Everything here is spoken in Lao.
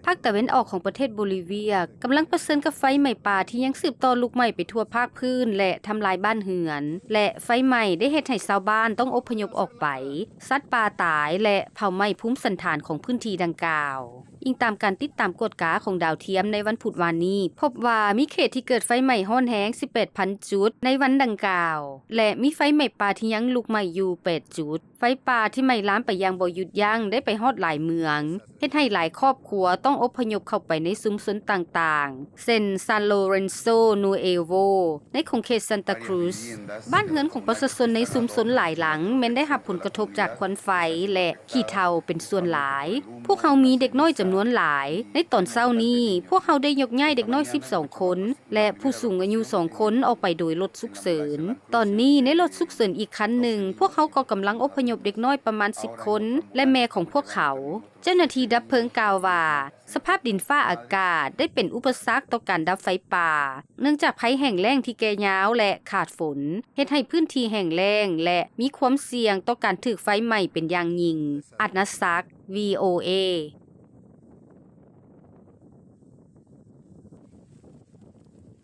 ພາກຕາເວັນອອກຂອງປະເທດໂບລີເວຍ ກຳລັງປະເຊີນກັບໄຟໄໝ້ປ່າທີ່ຍັງສືບຕໍ່ລຸກໄໝ້ໄປທົ່ວພາກພື້ນ ແລະ ທຳລາຍບ້ານເຮືອນ ແລະ ໄຟໄໝ້ໄດ້ເຮັດໃຫ້ຊາວບ້ານຕ້ອງອົບພະຍົບອອກໄປ, ສັດປ່າຕາຍ ແລະ ເຜົາໄໝ້ພູມສັນຖານຂອງພື້ນທີ່ດັ່ງກ່າວ. ອີງຕາມການຕິດຕາມກວດກາຂອງດາວທຽມໃນວັນພຸດວານນີ້, ພົບວ່າມີເຂດທີ່ເກີດໄຟໄໝ້ຮ້ອນແຮງ ສິບແປດພັນ ຈຸດໃນວັນດັ່ງກ່າວ ແລະ ມີໄຟໄໝ້ປ່າທີ່ຍັງລຸກໄໝ້ຢູ່ ແປດ ຈຸດ. ໄຟປ່າທີ່ໄໝ້ລາມໄປຢ່າງບໍ່ຢຸດຢັ້ງໄດ້ໄປຮອດຫຼາຍເມືອງ, ເຮັດໃຫ້ຫຼາຍຄອບຄົວຕ້ອງອົບພະຍົບເຂົ້າໄປໃນຊຸມຊົນຕ່າງໆ ເຊັ່ນ San Lorenzo Nuevo ໃນຂົງເຂດ Santa Cruz. ບ້ານເຮືອນຂອງປະຊາຊົນໃນຊຸມຊົນຫຼາຍຫຼັງແມ່ນໄດ້ຮັບຜົນກະທົບຈາກຄວັນໄຟ ແລະ ຂີ້ເຖົ້າເປັນສ່ວນຫຼາຍ. ພວກເຮົາມີເດັກນ້ອຍຈຳນວນຫຼາຍ. ໃນຕອນເຊົ້ານີ້, ພວກເຮົາໄດ້ຍົກຍ້າຍເດັກນ້ອຍ ສິບສອງ ຄົນ ແລະ ຜູ້ສູງອາຍຸ ສອງ ຄົນອອກໄປໂດຍລົດສຸກເສີນ. ຕອນນີ້ໃນລົດສຸກເສີນອີກຄັນໜຶ່ງ, ພວກເຮົາກໍກຳລັງອົບພະຍົບເດັກນ້ອຍປະມານ ສິບ ຄົນ ແລະ ແມ່ຂອງພວກເຂົາ. ເຈົ້າໜ້າທີ່ດັບເພີງກ່າວວ່າ, ສະພາບດິນຟ້າອາກາດໄດ້ເປັນອຸປະສັກຕໍ່ການດັບໄຟປ່າ, ເນື່ອງຈາກໄພແຫ້ງແລ້ງທີ່ແກ່ຍາວ ແລະ ຂາດຝົນ, ເຮັດໃຫ້ພື້ນທີ່ແຫ້ງແລ້ງ ແລະ ມີຄວາມສ່ຽງຕໍ່ການຖືກໄຟໄໝ້ເປັນຢ່າງຍິ່ງ. ອັດນະສັກ VOA.